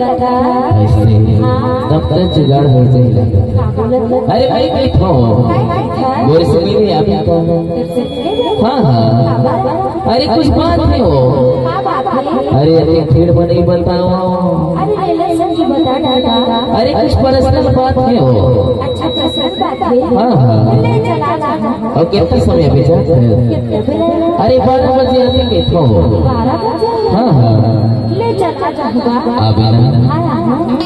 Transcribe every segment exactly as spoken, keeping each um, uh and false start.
ऐसे तब तक जुगाड़ हो जाएगा। अरे भाई, बैठो। मोर से मिले आप ही तो। हाँ, हाँ। अरे, कुछ बात नहीं हो। अरे, अरे, भीड़ में नहीं बताओ। अरे, कुछ पर्सनल बात नहीं हो। अच्छा, पर्सनल बात है। हाँ, हाँ। ले चला जा। अउ कितना समय अभी जा? अरे, बारह बजे आते के तो। बारह बजे? हाँ, हाँ। ले चला जा। अबे ना। हाँ, हाँ।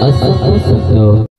असंभव शब्द।